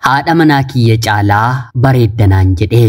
Haadha manaa kiyya caalaa bareeddanaan jedhe.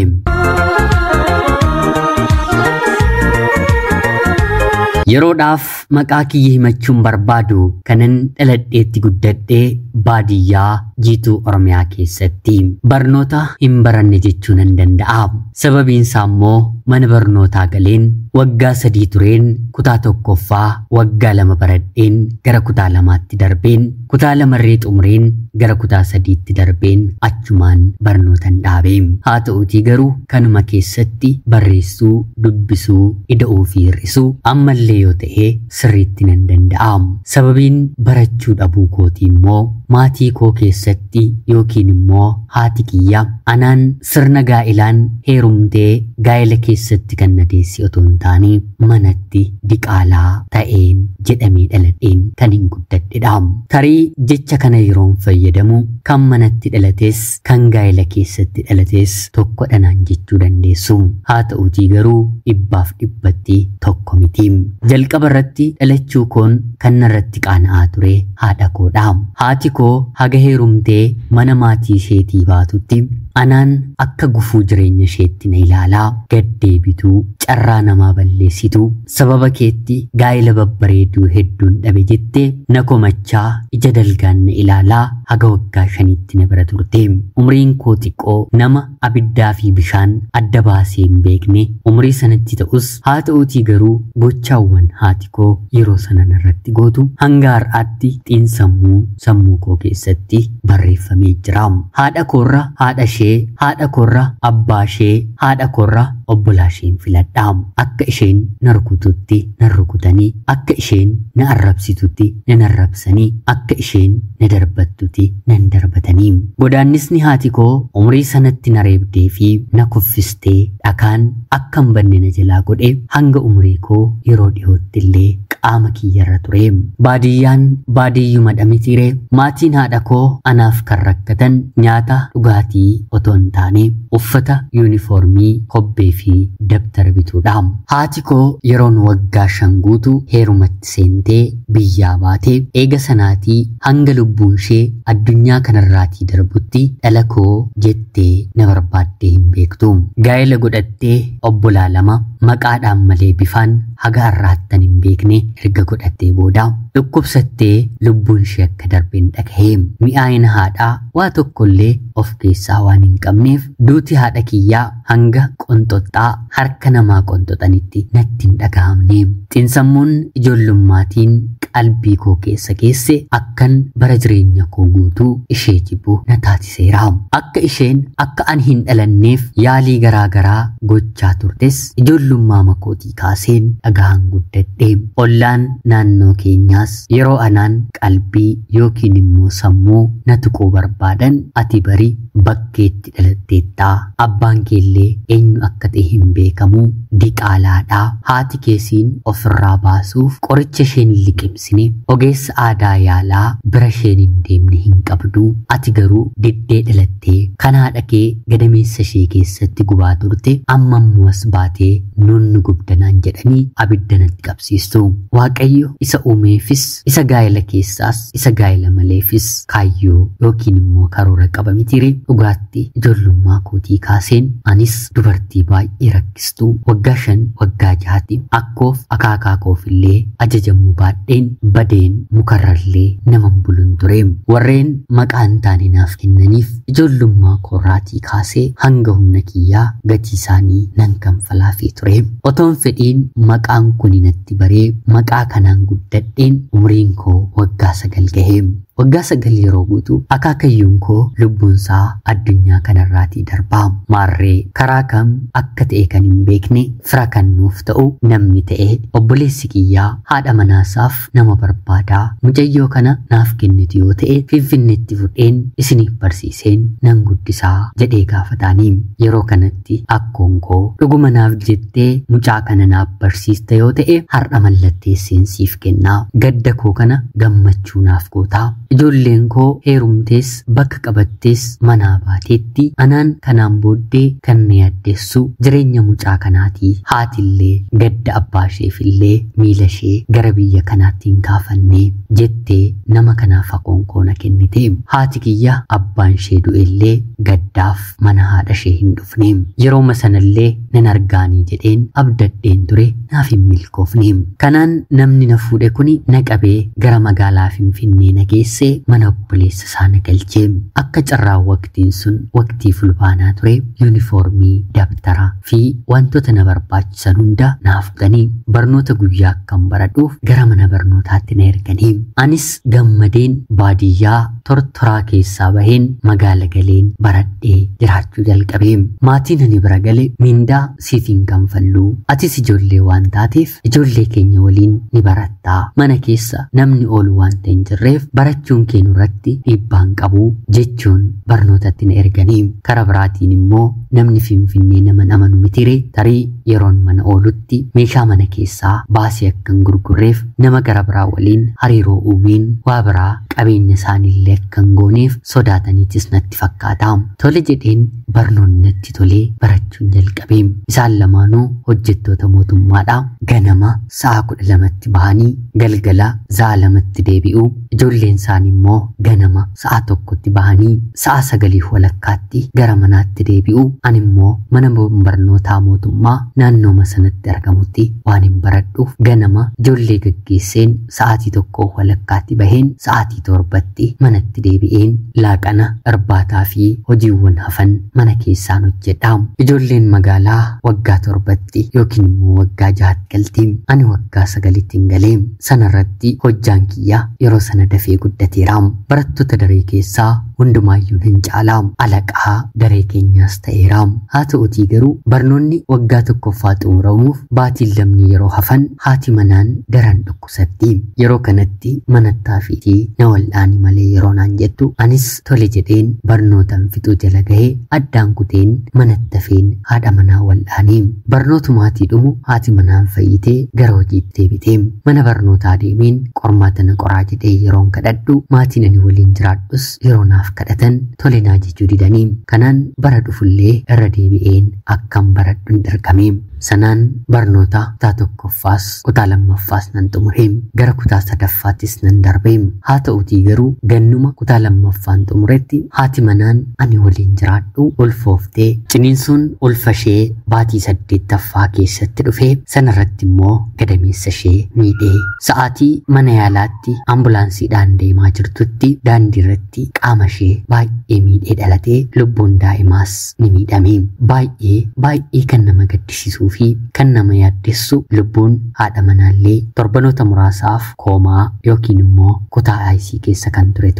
Yeroodhaaf maqaa kiyya himachuun barbaadu kanan dhaladheetti guddadhee baadiyyaa jiituu Oromiyaa keessatti barnoota hin baranne jechuu nan danda'a. Sababiin isaa immoo mana barnootaa galeen waggaa 3 tureen kutaa 1ffaa waggaa 2 baradheen gara kutaa 2tti darbeen kutaa 2 xumureen gara kutaa 3tti darbeen achumaan barnootan dhaabe. Haa ta'uutii garuu kanuma keessatti barreessuu, dubbisuu, ida'uu fi hir'isuu ammallee yoo ta'e sirriitti nan danda'a. Sababiin barachuu dhabuu kootii immoo maatii koo keessatti yookiin immoo haati kiyya anaan sirna gaa'ilaan heerumtee gaa'ila keessatti kan na deesse otoo hin taane manatti diqaalaa ta'een jedhamee dhaladheen kan hin guddadhedha. Tarii jecha kana yeroon fayyadamu kan manatti dhalates kan gaa'ila keessatti dhalates tokkodha naan jechuu dandeessu. Haa ta'uutii garuu 100% tokko miti. Jalqaba irratti dhalachuu koon kan narratti qaana'aa ture haadha koodha. Haati koo haga heerumtee mana maatii isheetii baatutti anaan akka gufuu jireenya isheetti na ilaalaa, gaddeebituu, carraa namaa balleessitu, sababa keetti gaa'ila babbareeduu hedduun dhabe jettee na komachaa ija dalgaan na ilaalaa haga waggaa 5tti na bira turte. Umriin koo xiqqoo nama abiddaa fi bishaan adda baasee hin beekne umrii sanatti ta'us haa ta'uutii garuu gochaawwan haati koo yeroo sana narratti gootu hanga har'aatti xiinsammuu sammuu koo keessatti barreeffamee jira. Haadha koorra haadha ishee, haadha koorra abbaa ishee, haadha koorra obbolaa isheen filadha. Akka isheen na rukututti na rukutanii, akka isheen na arrabsitutti na arrabsanii, akka isheen na darbattutti nan darbatanii. Godaannisni haati koo umrii sanatti na reebdee fi na kuffistee dhakaan akka hin banne na jalaa godhe hanga umrii koo yeroo dhiyootti illee qaama kiyyarra ture. Baadiyyaan baadiyyuma dhamitiire maatiin haadha koo anaaf kan rakkatan nyaata dhugaatii otoo hin taane uffata yuunifoormii kobbee fi dabtara bituudha. Haati koo yeroon waggaa 5 guutu heerumatti seentee biyyaa baatee eega sanaatii hanga lubbuun ishee addunyaa kanarraatii darbutti dhala koo jettee na barbaaddee hin beektu. Gaa'ela godhattee obbolaa 2 maqaadhaan malee bifaan haga har'aattan hin beekne erga godhattee booda dhukkubsattee lubbuun ishee akka darbeen dhagahee. Mi'aayina haadhaa waa tokkollee of keessaa waan hin qabneef duuti haadha kiyyaa hanga qonxoxxaa harka namaa qonxoxanitti natti hin dhagahamne. Xiinsammuun ijoollumaatiin qalbii koo keessa keesse akkan bara jireenya koo guutuu ishee jibbu na taasiseera. Akka isheen akka ani hin dhalanneef yaalii garaa garaa gochaa turtes ijoollummaa makootii kaaseen dhagahan guddadhe. Ollaan naannoo keenyaas yeroo anaan qalbii yookiin immoo sammuu na tuquu barbaadan ati bari bakkeetti dhalatteettaa, abbaan keellee eenyu akka ta'e hin beekamu, diqaalaadhaa, haati keessiin ofirraa baasuuf qoricha isheen liqimsine, ogeessa aadaa yaalaa bira isheen hin deemne hin qabdu, ati garuu diddee dhalattee kan haadha kee gadameessa ishee keessatti gubaa turte amma immoo as baatee nuun nu gubdanaan jedhanii abidda natti qabsiistu. Waaqayyo isa uumeefis isa gaa'ela keessaas isa gaa'ela maleefis kaayyoo yookiin immoo karoora qaba mitiire. Dhugaatti ijoollummaa kootii kaaseen anis dubartii baay'ee rakkistuu waggaa 5 waggaa 6tti akkoof akaakaa koof illee ajajamuu baadheen badeen mukarrallee naman bulun ture. Warreen maqaan taane naaf kennaniif ijoollummaa koorraatii kaasee hanga humna kiyyaa gatii isaanii nan kanfalaafii ture. Otoon fedhiin maqaan kun natti baree maqaa kanaan guddadheen umriin koo waggaa 9 gahe. Waggaa 9 yeroo guutu akaakayyuun koo lubbuunsaa addunyaa kanarraatii darbaa. Maarree karaa kam akka ta'e kan hin beekne fira kan nuuf ta'u namni ta'e obboleessi kiyyaa haadha manaasaaf nama barbaadaa mucayyoo kana naaf kennitu yoo ta'e Finfinneetti fudheen isiniif barsiiseen nan guddisaa jedhee gaafataanii. Yeroo kanatti akkoon koo dhuguma naaf jettee mucaa kana naaf barsiista yoo ta'e har'a mallatteesseen siif kennaa, gadda koo kana gammachuu naaf gootaa, Ijoolleen koo heerumtees bakka qabattees manaa baateetti anaan kanaan booddee kan na yaaddeessu jireenya mucaa kanaatii. Haatillee gadda abbaa isheefillee miila ishee gara biyya kanaatti hin kaafanne jettee nama kanaaf akoonkoo na kennite. Haati kiyya abbaan ishee du'ellee gaddaaf mana haadha ishee hin dhufne. Yerooma sanallee nan argaanii jedheen abdadheen ture naaf hin milkoofne. Kanaan namni na fuudhe kuni na qabee gara magaalaa Finfinnee na geessee mana obboleessa isaa na galchee. Akka carraa waqtiin sun waqtii fulbaanaa ture yuunifoormii, dabtara fi wantoota na barbaachisan hunda naaf fudhanii barnoota guyyaa akkan baradhuuf gara mana barnootaatti na erganii. Anis gammadeen baadiyyaa tortoraa keessaa baheen magaala galeen baradhee jiraachuu jalqabe. Maatiin ani bira gale mindaa siif hin kanfalluu, atis ijoollee waan taateef ijoollee keenya waliin ni barattaa, mana keessa namni oolu waan hin jirreef barachuun kee nurratti dhiibbaa hin qabu jechuun barnootatti na erganii. Karaa biraatiin immoo namni Finfinnee nama amanu mitire tarii yeroon mana oolutti meeshaa mana keessaa baasee akka hin gurgurreef nama gara biraa waliin hariiroo uumeen waa biraa qabeenya isaaniillee akka hin gooneef sodaataniitis natti fakkaata. Tole jedheen barnoonni natti tolee barachuun jalqabe. Isaan lamaanuu hojjettoota mootummaadha. Ganama sa'a 12tti bahanii galgala sa'a 2tti deebi'u. Ijoolleen isaanii immoo ganama sa'a 1tti bahanii sa'a 9:15tti gara manaatti deebi'u. Ani immoo mana barnootaa mootummaa naannooma sanatti argamutti waan hin baradhuuf ganama ijoollee gaggeesseen sa'aatii 1:15tti baheen sa'aatii 7tti manatti deebi'een laaqana, irbaataa fi hojiiwwan hafan mana keessaan hojjedha. Ijoolleen magaalaa waggaa 7tti yookiin immoo waggaa 6tti galti. Ani waggaa 9tti hin galee. Sanarratti hojjaan kiyya yeroo sana dafee guddateera. Barattoota daree keessaa hundumaayyuu hin caalaa. Alaqaa daree keenyaas ta'eera. Haa ta'utii garuu barnoonni waggaa 1ffaa xumuramuuf baatiin 2 yeroo hafan haati manaan daran dhukkubsatti. Yeroo kanatti manattaa fi na wal'aani malee yeroo naan jettu anis tole jedheen barnootaan fixuu jala gahee addaan kuteen manatti hafeen haadha manaa wal'aanii. Barnootumaatii dhumu haati manaan fayyitee gara hojiitti deebite. Mana barnootaa deemeen qormaata na qoraa jedhee yeroon kadhadhu maatiin ani waliin jiraadhus yeroo naaf kadhatan tole naa jechuu didanii. Kanaan bara dhufullee irra deebi'een akkan baradhu hin dirqame. Sanaan barnoota kutaa 1ffaas kutaa 2ffaas nan xumure. Gara kutaa 3ffaattis nan darbe. Haa ta'utii garuu gannuma kutaa 2ffaan xumuretti haati manaan ani waliin jiraadhu ulfooftee ciniinsuun ulfa ishee baatii 8ffaa keessatti dhufe. Sanarratti immoo gadameessa ishee miidhee sa'aatii mana yaalaatti ambulaansiidhaan deemaa jirtutti daandii irratti qaama ishee baay'ee miidhee dhalatee lubbuun daa'imaas ni miidhame. Baay'ee baay'ee kan nama gaddisiisuu fi kan nama yaaddessu lubbuun haadha manaallee torbanoota muraasaaf koomaa yookiin immoo kutaa IC keessa kan ture.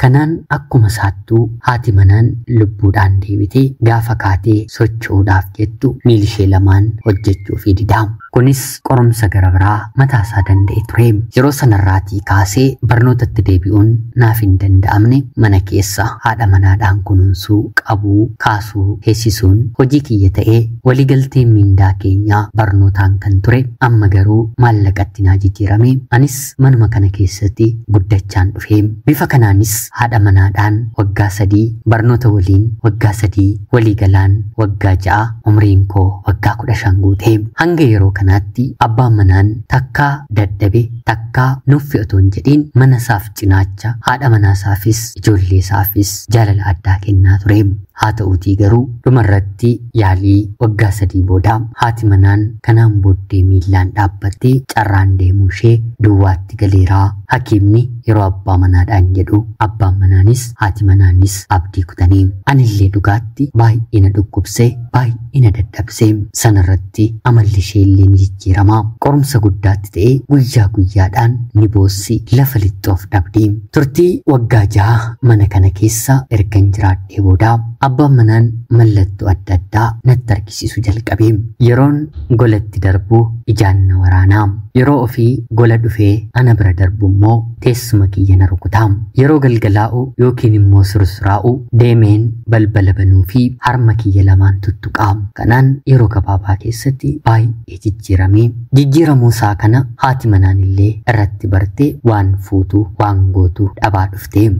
Kanaan akkuma saattuu haati manaan lubbuudhaan deebitee gaafa kaatee socho'uudhaaf jettu miilli ishee lamaan hojjechuu fi didaa. Kunis qorumsa gara biraa mataa isaa danda'e ture. Yeroo sanarraatii kaasee barnootatti deebi'uun naaf hin danda'amne. Mana keessa haadha manaadhaan kunuunsuu, qabuu, kaasuu, teessisuun hojii kiyya ta'ee waliigalteen mindaa keenyaa barnootaan kan ture amma garuu maallaqatti naa jijjiirame. Anis manuma kana keessatti guddachaan dhufe. Bifa kanaanis haadha manaadhaan waggaa 3 barnoota waliin waggaa 3 waliigalaan waggaa 6 umriin koo waggaa 15 guute. Hanga yeroo kanaatti abbaan manaan takkaa dadhabe takkaa nuffi otoo hin jedhiin mana isaaf cinaacha haadha manaasaafis ijoollee isaafis jaalala addaa kennaa ture. Haa ta'uutii garuu dhumarratti yaalii waggaa 3 booda haati manaan kanaan booddee miillaan dhaabbattee carraan deemuu ishee duwwaatti galeeraa. Hakiimni yeroo abbaa manaadhaan jedhu abbaan manaanis haati manaanis abdii kutanii. Anillee dhugaatti baay'ee na dhukkubsee baay'ee na dadhabsee. Sanarratti amalli ishee illee ni jijjiirama. Qorumsa guddaatti ta'ee guyyaa guyyaadhaan ni boossi lafa lixxoof dhabdi. Turtii waggaa 6 mana kana keessa ergan jiraadhee booda Abbaan manaan mallattoo adda addaa natti argisiisu jalqabe. Yeroon golatti darbu ijaan na waraanaa. Yeroo ofii gola dhufee ana bira darbu immoo teessuma kiyya na rukutaa. Yeroo galgalaa'u yookiin immoo sursuraa'u deemeen balbala banuu fi harma kiyya lamaan tuttuqaa. Kanaan yeroo gabaabaa keessatti baay'ee jijjiirame. Jijjiiramuu isaa kana haati manaan illee irratti bartee waan fuutu waan gootu dhabaa dhufte.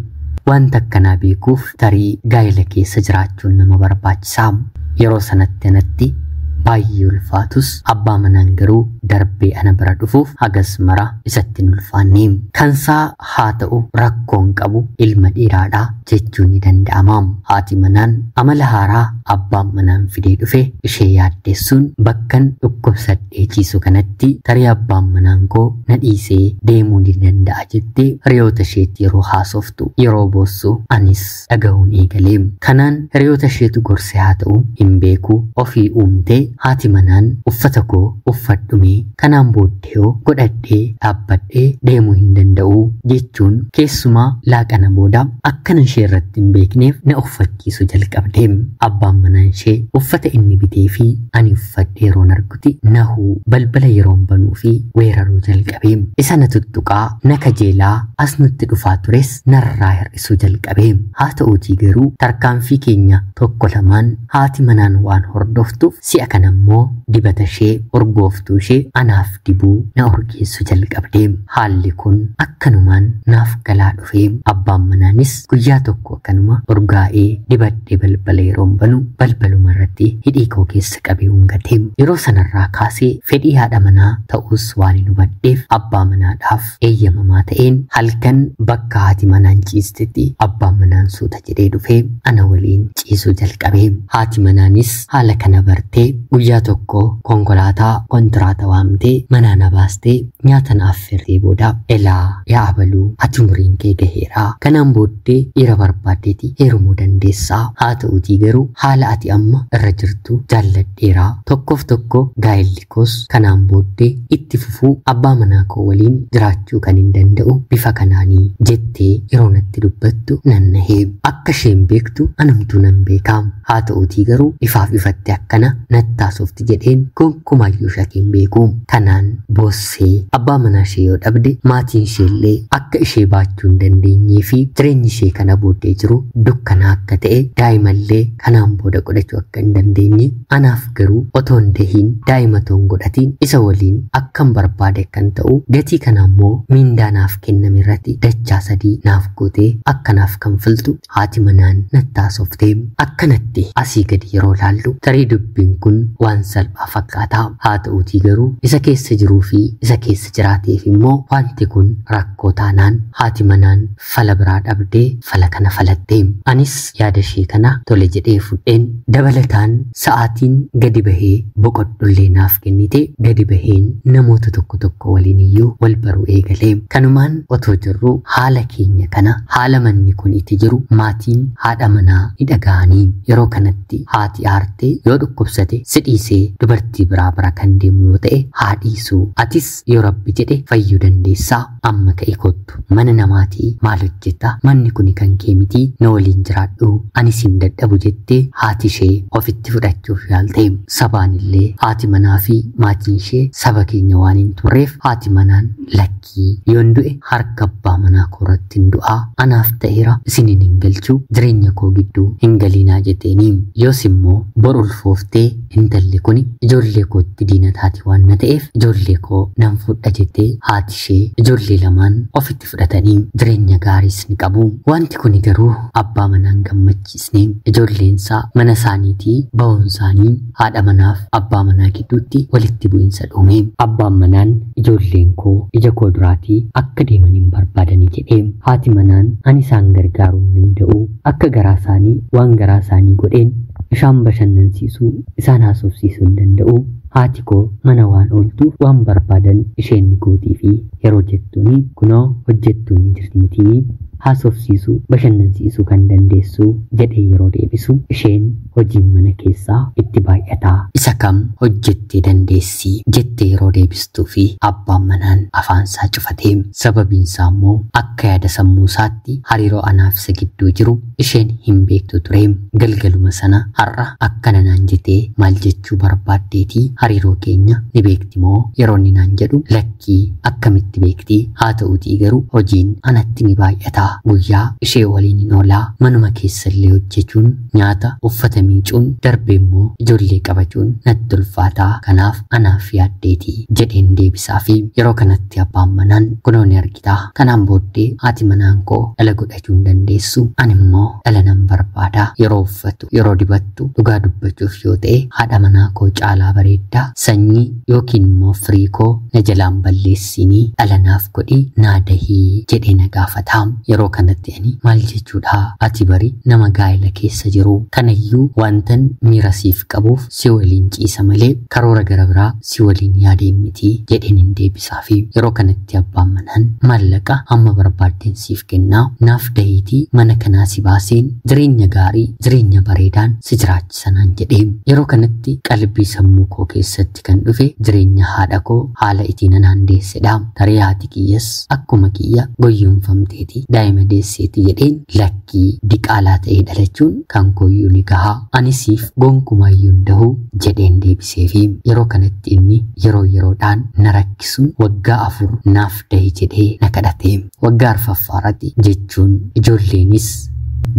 Wanta akkanaa beekuuf tarii gaa'ela keessa jiraachuun nama barbaachisaa. Yeroo sanatti anatti baay'ee ulfaatus abbaa manaan garuu darbee ana bira dhufuuf hagas mara isatti hin ulfaanne. Kansaa haa ta'u rakkoon qabu ilma dhiiraadha jechuun ni danda'ama. Haati manaan amala haaraa abbaan manaan fidee dhufe ishee yaaddeessuun bakkan dhukkubsadhee ciisu kanatti tarii abbaan manaan koo na dhiisee deemuu ni danda'a jettee hiriyoota isheetti yeroo haasoftu yeroo boossu anis dhaga'uun eegalee. Kanaan hiriyoota isheetu gorse haa ta'u hin beeku ofii uumtee haati manaan uffata koo uffadhumee kanaan booddee hoo godhadhee dhaabbadhee deemuu hin danda'u jechuun keessumaa laaqana booda akkana ishee irratti hin beekneef na uffachiisu jalqabde. Abbaan manaan ishee uffata inni bitee fi ani uffadhe yeroon arguti nahuu balbala yeroon banuu fi weeraruu jalqabe. Isa na tuttuqaa na kajeelaa as natti dhufaa tures narraa hir'isuu jalqabe. Haa ta'uutii garuu tarkaanfii keenya tokko lamaan haati manaan waan hordoftuuf si'a kana immoo dibata ishee urgooftuu ishee anaaf dibuu na urgeessu jalqabde. Haalli kun akkanumaan naaf galaa dhufe. Abbaan manaanis guyyaa tokko akkanuma urgaa'ee dibadhee balbala yeroon banu balbaluma irratti hidhii koo keessa qabee hungate. Yeroo sanarraa kaasee fedhii haadha manaa ta'us waan hin hubadheef abbaa manaadhaaf eeyyamamaa ta'een halkan bakka haati manaan ciistetti abbaan manaan suuta jedhee dhufee ana waliin ciisuu jalqabe. Haati manaanis haala kana bartee guyyaa tokko konkolaataa kontiraata waamtee manaa na baastee nyaata na affeertee booda elaa yaa abaluu ati umuriin kee gaheeraa kanaan booddee dhiira barbaaddeeti heerumuu dandeessaa haa ta'uutii garuu haala ati amma irra jirtu jaalladheeraa tokkoof tokko gaa'elli koos kanaan booddee itti fufuu abbaa manaa koo waliin jiraachuu kan hin danda'u bifa kanaanii jettee yeroo natti dubbattu nan nahee. Akka isheen beektu anumtuu nan beekaa haa ta'uutii garuu ifaaf ifatti akkana nattaasofti jedheen gonkumaayyuu shakeen beeku. Kanaan boossee abbaa manaa ishee yoo dhabde maatiin ishee illee akka ishee baachuu hin dandeenyee fi jireenyi ishee kana booddee jiru dukkanaa akka ta'e daa'imallee kanaan booda godhachuu akka hin dandeenye anaaf garuu otoo hin dahiin daa'ima otoo hin godhatiin isa waliin akkan barbaade kan ta'u gatii kana immoo miindaa naaf kenname irratti dachaa sadii naaf gootee akkanaaf kanfaltu haati manaan nattaasofte. Akkanatti asii gadi yeroo laallu tarii dubbiin kun waan salphaa fakkaata. Haa ta'uutii garuu isa keessa jiruu fi isa keessa jiraateef immoo wanti kun rakkoo taanaan haati manaan fala biraa dhabdee fala kana falatte. Anis yaada ishee kana tole jedhee fudheen dabalataan sa'aatiin gadi bahee boqodhullee naaf kennite gadi baheen namoota tokko tokko waliin iyyuu wal baruu eegalee. Kanumaan otoo jirru haala keenya kana haala manni kun itti jiru maatiin haadha manaa ni dhaga'anii yeroo kanatti haati aartee yoo dhukkubsate si dhiisee dubartii biraa bira kan deemu yoo ta'e haa dhiisuu atis yoo rabbi jedhe fayyuu dandeessaa amma ka'e kottu mana namaatii maal hojjetta manni kun kan kee mitii na waliin jiraadhu ani sin dadhabu jettee haati ishee ofitti fudhachuuf yaalte. Sabaan illee haati manaa fi maatiin ishee saba keenya waan hin turreef haati manaan lakkii yoon du'e harka abbaa manaa koorratti hin du'aa anaaf ta'eera isiniin hin galchuu jireenya koo gidduu hin galiinaa jetteeni. Yoos immoo bor ulfooftee intalli kun ijoollee kootti diina taati waan na ta'eef ijoollee koo nan fudha jettee haati ishee ijoollee lamaan ofitti fudhatanii jireenya gaariis ni qabu. Wanti kun garuu abbaa manaan gammachiisne. Ijoolleensaa mana isaaniitii ba'uun isaanii haadha manaaf abbaa manaa gidduutti walitti bu'iinsa dhume. Abbaan manaan ijoolleen koo ija koo duraatii akka deeman hin barbaadanii jedhee haati manaan ani isaan gargaaruu hin danda'u akka garaa isaanii waan garaa isaanii godheen isaan bashannansiisuu isaan haasofsiisuu hin danda'u. Haati koo mana waan ooltuuf waan barbaadan isheen ni gootii fi yeroo jettuuni kunoo hojjettuun ni jirti mitii. haasofsiisuu, bashannansiisuu kan dandeessu jedhee yeroo deebisu isheen hojiin mana keessaa itti baay'ataa isa kam hojjettee dandeessi jettee yeroo deebistuu fi abbaan manaan afaansaa cufatee, sababiinsaa immoo akka yaada sammuu isaatti hariiroo anaaf isa gidduu jiru isheen hin beektu ture. Galgaluma sana har'a akkana naan jettee maal jechuu barbaaddeetii, hariiroo keenya ni beekti moo yeroo inni naan jedhu, lakkii akkamitti beektii, haa ta'uutii garuu hojiin anatti ni baay'ataa, guyyaa ishee waliin hin oolaa, manuma keessallee hojjechuun, nyaata uffata miicuun, darbee immoo ijoollee qabachuun natti ulfaataa, kanaaf anaaf yaaddeetii jedheen deebisaa fi yeroo kanatti abbaan manaan kunoo ni argitaa, kanaan booddee haati manaan koo dhala godhachuu hin dandeessu, ani immoo dhala nan barbaadaa, yeroo uffattu yeroo dibattu dhugaa dubbachuuf yoo ta'e haadha manaa koo caalaa bareeddaa, sanyii yookiin immoo firii koo na jalaan balleessinii dhala naaf godhii naa dahii jedhee na gaafata. Yeroo kanatti ani maal jechuudha, ati bari nama gaa'ela keessa jiru, kanayyuu wantan miira siif qabuuf si waliin ciisa malee karoora gara biraa si waliin yaadeen miti jedheen hin deebisaa fi yeroo kanatti abbaan manaan maallaqa hamma barbaaddeen siif kennaa, naaf dahiitii mana kanaa si baaseen jireenya gaarii jireenya bareedaan si jiraachisanaan jedhee. Yeroo kanatti qalbii sammuu koo keessatti kan dhufe jireenya haadha koo haala ittiin anaan deessedha. Tarii haati kiyyas akkuma kiyya goyyomfamteeti daa'ima deesseeti jedheen, lakkii diqaalaa ta'ee dhalachuun kan kooyyuu ni gahaa, ani siif gonkumaayyuu hin dahu jedheen deebisee fi yeroo kanatti inni yeroo yeroodhaan na rakkisuun waggaa 4 naaf dahi jedhee na kadhate. Waggaa 4ffaarratti jechuun ijoolleenis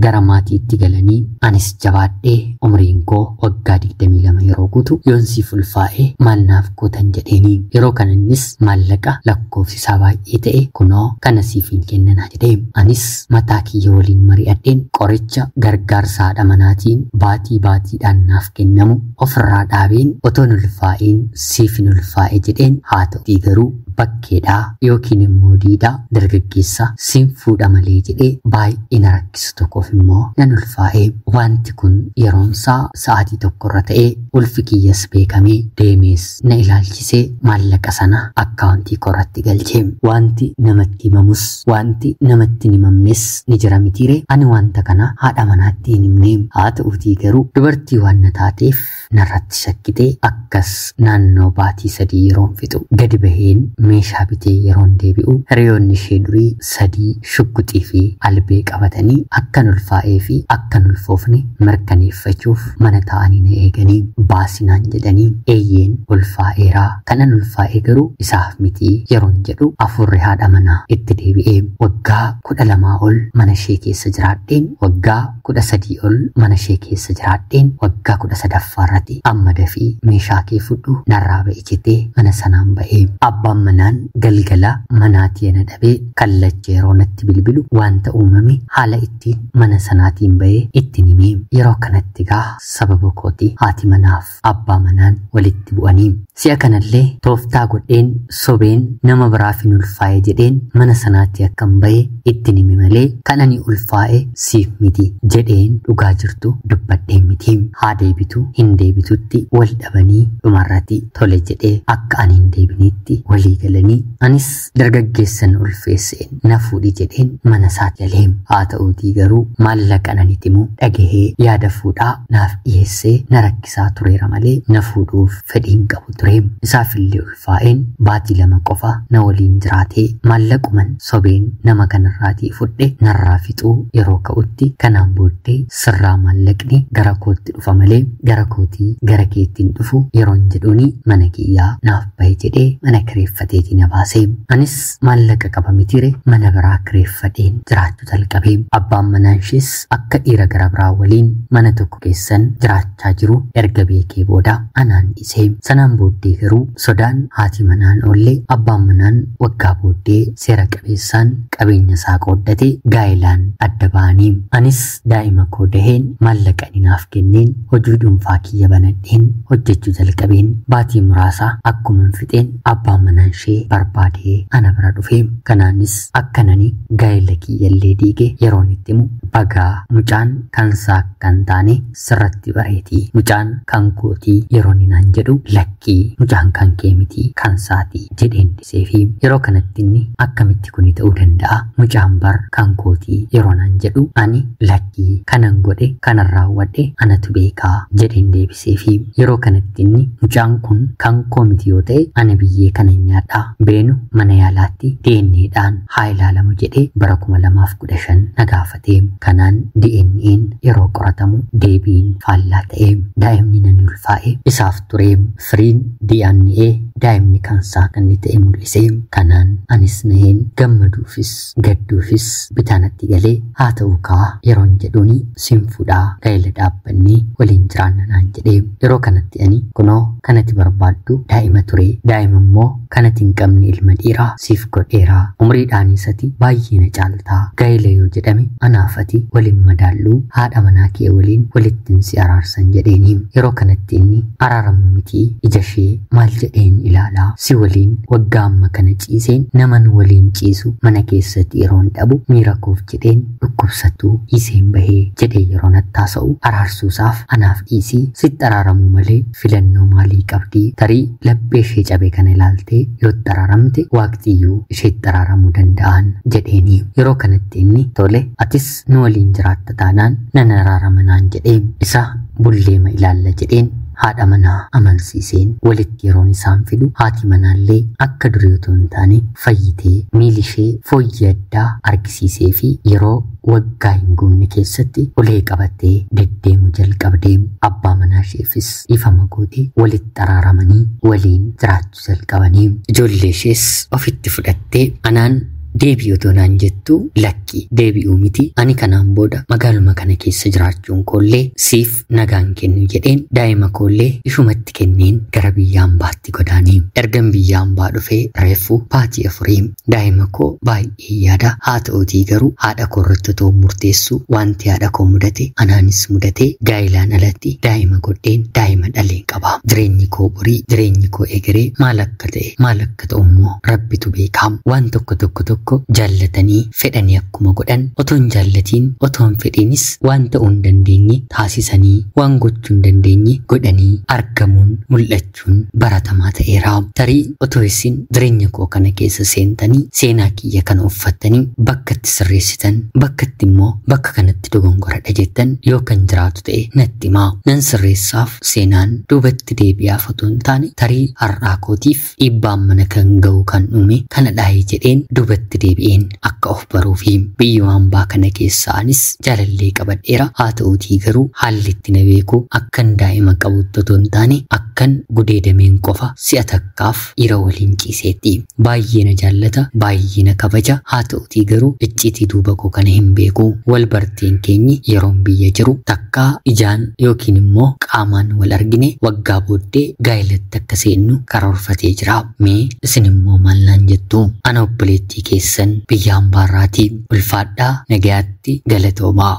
gara maatiitti galanii anis jabaadhee umriin koo waggaa 22 yeroo guutu yoon siif ulfaa'e maal naaf gootan jedheeni. Yeroo kana innis maallaqa lakkoofsi isaa baay'ee ta'e kunoo kana siif hin kennina jedhee, anis mataa kiyya waliin mari'adheen qoricha gargaarsa haadha manaatiin baatii baatiidhaan naaf kennamu ofirraa dhaabeen otoon ulfaa'iin siif hin ulfaa'e jedheen, haa ta'utii garuu bakkeedhaa yookiin immoo diidaa dargaggeessa siin fuudha malee jedhee baay'ee na rakkisu tokkoof immoo nan ulfaa'e. Wanti kun yeroonsaa sa'aatii tokkorra ta'ee ulfi kiyyas beekamee deemees na ilaalchisee maallaqa sana akkaawuntii koorratti galchee. Wanti namatti himamus wanti namatti hin himamnes ni jira mitiire, ani wanta kana haadha manaatti hin himne, haa ta'uutii garuu dubartii waan na taateef narratti shakkitee akkas naannoo baatii 3 yeroon fixu gadi baheen meeshaa bitee yeroon deebi'u hiriyoonni ishee durii 3 shugguxii fi albee qabatanii akkan ulfaa'ee fi akkan ulfoofne mirkaneeffachuuf mana taa'anii na eeganii baasinaan jedhanii, eeyyeen ulfaa'eeraa, kanan ulfaa'ee garuu isaaf mitii yeroon jedhu afurri haadha manaa itti deebi'ee. Waggaa 12 ol mana ishee keessa jiraadheen, waggaa 13 ol mana ishee keessa jiraadheen, waggaa 13ffaa irratti amma dafii meeshaa kee fudhu narraa ba'i jettee mana sanaan ba'ee. Abbaan manaan galgala manaatii na dhabee kallacha yeroo natti bilbilu wanta uumame haala ittiin mana sanaatiin ba'ee ittiin himee. Yeroo kanatti gaa sababa kooti haati manaaf abbaa manaan walitti bu'anii si'a kanallee tooftaa godheen sobeen nama biraaf hin ulfaa'e jedheen mana sanaatti akkan ba'e ittiin hime malee kan ani ulfaa'e siif miti jedheen dhugaa jirtu dubbadheen miti. Haa deebitu hin deebitutti wal dhabanii dhumarratti tole jedhee akka ani hin deebinetti walii galanii anis dargaggeessan ulfeesseen na fuudhi jedheen mana isaa galee. Haa ta'uutii garuu maallaqa nan itti himu dhagahee yaada fuudhaa naaf dhiyeessee na rakkisaa tureera malee na fuudhuuf fedhii hin qabu ture. Isaafillee ulfaa'een baatii 2 qofa na waliin jiraatee maallaquman sobeen nama kanarraatii fudhe narraa fixuu yeroo ka'utti kanaan booddee sirraa maallaqni gara kootti dhufa malee gara kootii gara keettiin dhufu yeroon jedhuuni mana kiyyaa naaf bahe jedhee mana kireeffateetii na baase. Anis maallaqa qaba mitiire mana biraa kireeffadheen jiraachuu jalqabe. Abbaan manaan ishees akka dhiira gara biraa waliin mana tokko keessan jiraachaa jiru erga beekee booda anaan dhiise. Sanaan booddee garuu sodaan haati manaan oollee abbaan manaan waggaa booddee seera qabeessaan qabeenya isaa qooddate gaa'ilaan adda ba'anii. Anis Daa'ima koo daheen maallaqa naaf kenneen hojii dhuunfaa kiyya banadheen hojjechuu jalqabeen baatii muraasaa akkuma fixeen abbaan manaa ishee barbaadee ana bira dhufe. Kanaanis akkanani gaa'ela kiyyallee diige yeroon itti himu bagaa mucaan kansaa kan taane sirratti bareetii mucaan kan kootii yeroon naan jedhu lakkii mucaan kan kee miti kan saatii jedheen dhisee fi yeroo kanatti inni akkamitti kuni ta'uu danda'a mucaan bar kan kootii yeroo naan jedhu ani lakkii kanan godhe kanan raawwadhe anatu beekaa jedheen deebisee fi yeroo kanatti inni mucaan kun kan koo miti yoo ta'e ana biyyee kana nyaadhaa beenu mana yaalaatti DNAdhaan haa ilaalamu jedhee bara 2015 na gaafate. Kanaan DNAn yeroo qoratamu deebiin faallaa ta'e daa'imni nan ulfaa'e isaaf ture. Firiin DNA daa'imni kansaa kan inni ta'e mul'ise. Kanaan anis naheen gammaduufis gadduufis bitaanatti galee haa ta'u kaa yeroon jedhuuni sin fuudhaa gaa'ela dhaabbannee waliin jiraanna naan jedhee yeroo kanatti ani kunoo kanatti barbaaddu daa'ima ture daa'ima immoo kanatti hin qabne ilma dhiiraa siif godheeraa umriidhaanis ati baay'ee na caaltaa gaa'ela yoo jedhame anaaf ati waliin madaalluu haadha manaa kee waliin walittiin si araarsan jedheeni yeroo kanatti inni araaramuu mitii ija ishee maal jedheen ilaalaa si waliin waggaa amma kana ciiseen naman waliin ciisu mana keessatti yeroon dhabu miira koof jedheen dhukkubsattuu dhiiseen bahee jedhee yeroo nattaasa'u araarsuusaaf anaaf dhiisii sitti araaramuu malee filannoo maalii qabdii tarii laphee ishee cabe kana ilaaltee yoo itti araaramte waaqxiyyuu isheetti araaramuu danda'an jedheeni yeroo kanatti inni tole atis nu waliin jiraatta taanaan nan araarama naan jedhee isa bulleema ilaalla jedheen haadha manaa amansiiseen walitti yeroon isaan fidu haati manaallee akka durii otoo hin taane fayyitee miilli ishee fooyyee addaa argisiisee fi yeroo waggaa hin guunne keessatti ulee qabattee deddeemuu jalqabdee abbaa manaa isheefis ifama gootee walitti araaramanii waliin jiraachuu jalqabanii ijoollee ishees ofitti fudhattee anaan deebi'i otoo naan jettu lakki deebi'uu miti ani kanaan booda magaaluma kana keessa jiraachuun koollee siif nagaan kennu jedheen daa'ima koollee ishumatti kenneen gara biyya hambaatti godaanii ergan biyya hambaa dhufee reefu baatii afurii daa'ima koo baay'ee yaada haa ta'uutii garuu haadha koo irratti otoo murteessu wanti haadha koo mudate anaanis mudate gaa'ilaan alatti daa'ima godheen daa'ima dhaleen qaba jireenyi koo borii jireenyi koo egeree maal akka ta'e maal akka ta'u immoo rabbitu beekaa waan tokko tokko tokko jaallatanii fedhanii akkuma godhan otoo hin jaallatiin otoo hin fedhiinis waan ta'uu hin dandeenye taasisanii waan gochuu hin dandeenye godhanii argamuun mul'achuun baratamaa ta'eera. Tarii otoo isin jireenya koo kana keessa seentanii seenaa kiyya kana uffattanii bakka itti sirreessitan bakka itti immoo bakka kanatti dogongoradha jettan yoo kan jiraatu ta'e natti himaa. Nan sirreessaaf seenaan duubatti deebi'aaf otoo hin taane tarii har'aa kootiif dhiibbaan mana kan ga'u kan uume kana dhaayee jedheen duubatti deebi'een akka of baruu fi biyyuma hambaa kana keessaanis jaalallee qabadheera haa ta'uutii garuu haalli itti na beeku akkan daa'ima qabutti otoo hin taane akkan gudeedameen qofa si'a takkaaf dhiira waliin ciiseetti. Baay'ee na jaallata baay'ee na kabaja haa ta'uutii garuu icciitii duuba koo kana hin beeku wal barteen keenyi yeroon biyya jiru takkaa ijaan yookiin immoo qaamaan wal argine waggaa booddee gaa'elatti akka seennu karoorfatee jira. Mee isin immoo maal naan jettu? Ana obboleettii keessan biyya hambaarraatii ulfaadhaa nagayaatti galatoomaa.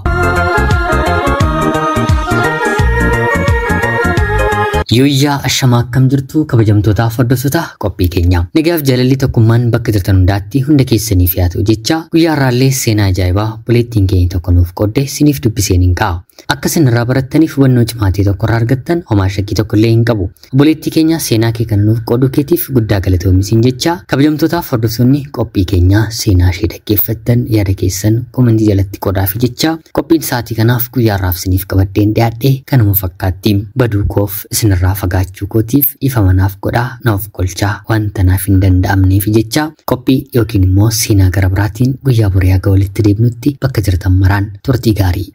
Yooyyaa ashamaa akkam jirtu kabajamtootaaf hordoftoota qophii keenya. Nagaaf jaalalli tokkummaan bakka jirtan hundaatti hunda keessaniif haa ta'u jecha guyyaa har'aallee seenaa ajaa'ibaa obboleettiin keenya tokko nuuf qoodde siniif dubbiseen hin ka'a. Akka isin irraa barattaniif hubannoo cimaatii tokko irraa argattan homaa shakkii tokko illee hin qabu. Obboleettii keenya seenaa kee kana nuuf qooduu keetiif guddaa galatoomi jecha kabajamtootaaf hordoftoonni qophii keenya seenaa ishee dhaggeeffattan yaada keessan komentii jalatti qoodaafi jecha qophiin sa'aatii kanaaf guyyaa har'aaf siniif qabadheen dhiyaadhe kanuma fakkaatti. Baduu koof isin irraa fagaachuu kootiif ifa manaaf godhaa naaf kolchaa wanta naaf hin danda'amneef jecha qophii yookiin immoo seenaa gara biraatiin guyyaa borii haga walitti deebinutti bakka jirtan maraan turtii gaarii.